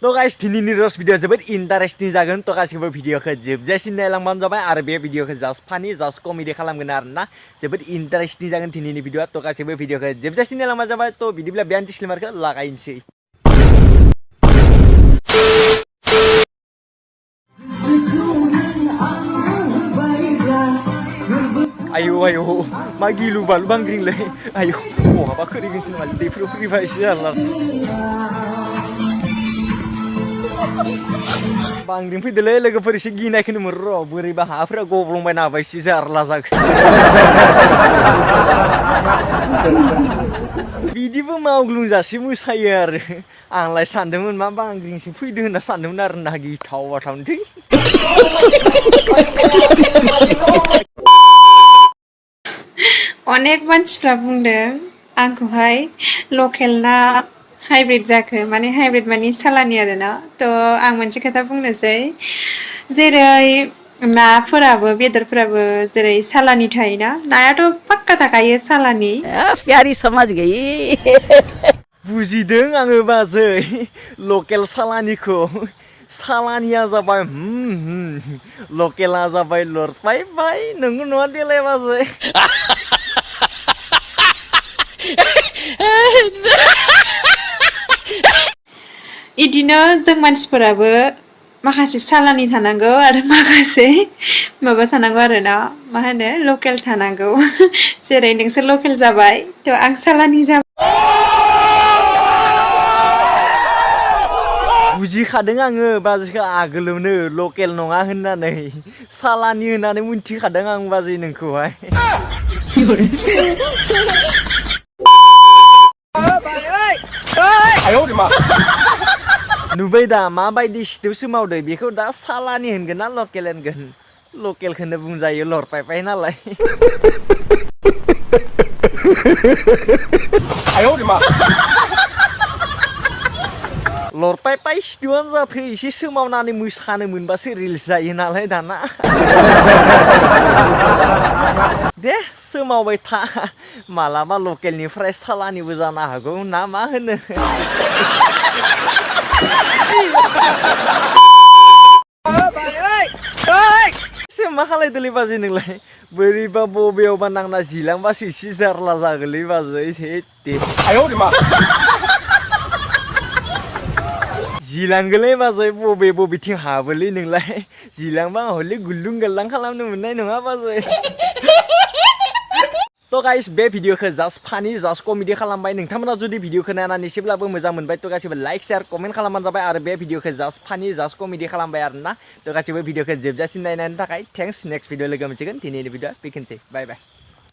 तो गाइस दिनैनि रस भिडिअ जोबोद इन्टारेस्टिं जागोन तो गासिबो भिडिअखौ जोबजासिम नायलांबानो जाबाय आरो बे भिडिअखौ जास्ट फानि जास्ट कमेडि खालामगोन आरोना जोबोद इन्टारेस्टिं जागोन दिनैनि भिडिअआ तो गासिबो भिडिअखौ जोबजासिम नायलांबानो जाबाय तो बिदिब्ला बे डिस्क्लेमारखौ लागायनोसै आयौ आयौ मा गिलु बालु बांग्रिंलै आयौ बहाबा खोरिगोनसो नामा दैफोराव खोरिबा एसे जाला बांग्रिं फैदोलै लोगोफोर एसे गिनायखौनो मोनो र' बोरैबा हाफोरा गब्लंबायना होबा एसे जारला जागोन बिदिबो मावग्लुंजासे मोसायो आरो आंलाय सानदोंमोन मा बांग्रिंसो फैदों होनना सानदोंमोन आरो ना गिथाव बाथावनोसै अनेक मानसिफ्रा बुंदों आंखौहाय लकेल ना हाइब्रिद जाखो माने हाइब्रिद माने सालानि आरोना तो आं मोनसे खोथा बुंनोसै जेरै नाफोराबो बेदरफोराबो जेरै सालानि थायोना नायाथ' पाक्का थाखायो सालानि प्यारी समझ गई बुजिदों आङो बाजै लकेल सालानिखौ सालानिया जाबाय लकेला जाबाय लरफायबाय नंगौ नङा देलाय बाजै इदिनो जों मानसिफोराबो माखासे सालानि थानांगौ आरो माखासे माबा थानांगौ आरोना मा होनो लकेल थानांगौ जेरै नोंसोर लकेल जाबाय थ' आं सालानि जाबाय बुजिखादों आङो बाजैखौ आगोलावनो लकेल नङा होननानै सालानि होननानै मिन्थिखादों आं बाजै नोंखौहाय नुबाय दा माबायदि सिथेवसो मावदो बेखौ दा सालानि होनगोन ना लकेल होनगोन लकेलखौनो बुंजायो लरपायपाय नालाय लरपायपाय सिथेवानो जाथो एसे सोमावनानै मोसानो मोनबासो रिल्स जायो नालाय दाना दे सोमावबाय था मालाबा लकेलनिफ्राय सालानिबो जानो हागौ ना मा होनो मा खालायदोलै बाजै नोंलाय बोरैबा बबेयावबा नांना जिलांबासो एसे जारला जागोनलै बाजै जिलांगोलै बाजै बबेथिं हाबोलै नोंलाय जिलांबा हले गुल्लुं गाल्लां खालामनो मोननाय नङा बाजै तो गाइस बे भिडिअखौ जास्ट फानि जास्ट कमेडि खालामबाय नोंथांमोना जुदि भिडिअखौ नायनानै एसेब्लाबो मोजां मोनबाय तो गासिबो लाइक शेयार कमेन्ट खालामबानो जाबाय आरो बे भिडिअखौ जास्ट फानि जास्ट कमेडि खालामबाय आरोना तो गासिबो भिडिअखौ जोबजासिम नायनायनि थाखाय थेंक्स नेक्स्ट भिडिअ लोगो मोनसिगोन दिनैनि भिडिअ बेखिनिसै बाय बाय